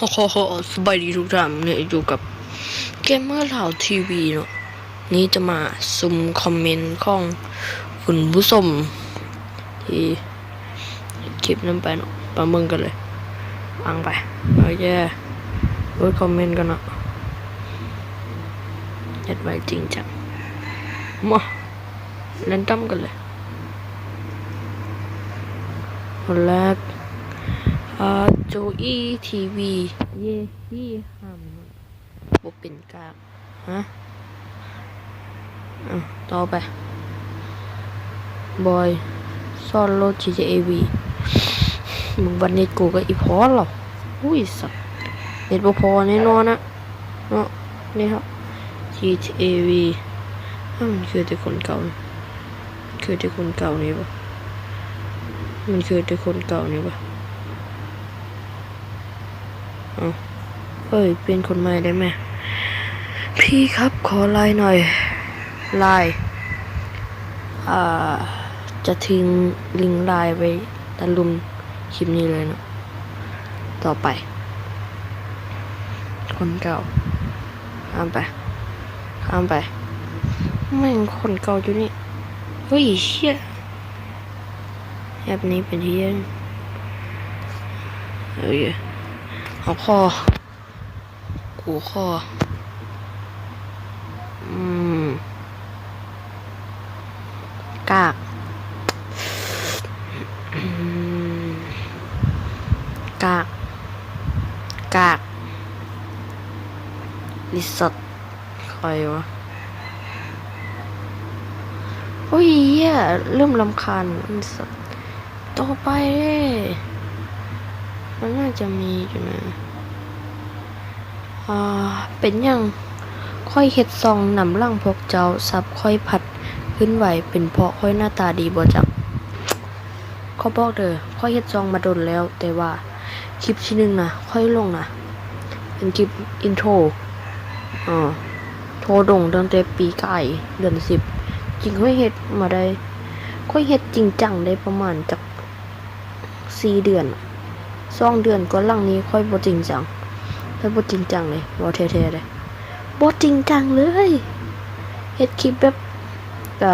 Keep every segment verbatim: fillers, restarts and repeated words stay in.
โอ้โห สบายดีทุกท่าน เนี่ยอยู่กับเกมเมอร์ลาวทีวีเนาะ นี่จะมาซุ่มคอมเมนต์ของคุณผู้ชม ที่คลิปนั้นไปเนาะ ไปเบิ่งกันเลย ฟังไป โอเค เปิดคอมเมนต์กันเนาะ เฮ็ดไว้จริงจัง มา เล่นตั้มกันเลย คนแรก อ่า โจอี้ทีวี เยฮี่ห้ามบ่เป็นกาก ฮะ อ่ะ ต่อไป บอย ซ่อนโลด จีทีเอวี มึงวันนี้กูก็อีพอหรอ อุ้ยสัตว์ เน็ตบ่พอแน่นอนนะ เนาะ นี่ครับ จีทีเอวี มันคือแต่คนเก่า คือแต่คนเก่านี่ปะ มันคือแต่คนเก่านี่ปะ เอา เฮ้ย เป็นคนใหม่ได้ไหม พี่ครับ ขอไลน์หน่อย ไลน์ อ่า จะทิ้งลิงก์ไลน์ไว้ด้านลุ่มคลิปนี้เลยเนาะ ต่อไป คนเก่า ข้ามไป ข้ามไป แม่งคนเก่าอยู่นี่ เฮ้ยเชี่ย แอปนี้เป็นเฮีย เอ้ย หัวข้อ หัวข้อ อืม กาก อืม กาก กาก รีสอร์ท ใครวะ โอ้ยเฮีย เริ่มรำคาญ รีสอร์ท ต่อไป มันน่าจะมีอยู่นะ อ่า เป็นหยัง ข้อยเฮ็ดซ่องนำหลังพวกเจ้า ซับข้อยพัดขึ้นไว เป็นเพราะข้อยหน้าตาดีบ่จัก ขอบอกเด้อ ข้อยเฮ็ดซ่องมาโดนแล้ว แต่ว่าคลิปที่หนึ่งนะ ข้อยลงนะ เป็นคลิปอินโทร อ่า โทรลงตั้งแต่ปีกาย เดือนสิบ จริงข้อยเฮ็ดมาได้ ข้อยเฮ็ดจริงจังได้ประมาณจัก สี่เดือน สองเดือนก่อนหลังนี้ข้อยบ่จริงจัง ข้อยบ่จริงจังเลย เว้าแท้ๆเลย บ่จริงจังเลย เฮ็ดคลิปแบบ ก็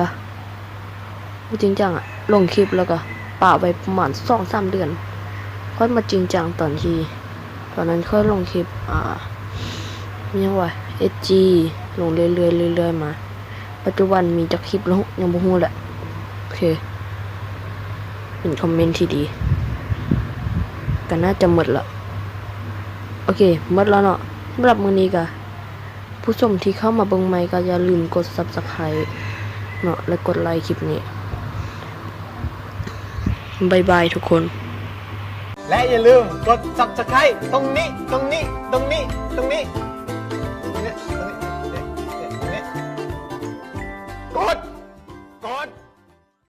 บ่จริงจังอะ ลงคลิปแล้วก็ปะไว้ประมาณสองสามเดือน ข้อยมาจริงจังตอนที่ ตอนนั้นข้อยลงคลิป อ่า อิหยังวะ เอสจี ลงเรื่อยๆเรื่อยๆมา ปัจจุบันมีจักคลิปแล้วยังบ่ฮู้แหละ โอเค เป็นคอมเมนต์ที่ดี ก็น่าจะหมดละ โอเค หมดแล้วเนาะ สำหรับมื้อนี้ก็ ผู้ชมที่เข้ามาเบิ่งใหม่ก็อย่าลืมกด Subscribe เนาะ และกดไลค์คลิปนี้ บ๊ายบายทุกคน และอย่าลืมกด Subscribe ตรงนี้ ตรงนี้ ตรงนี้ ตรงนี้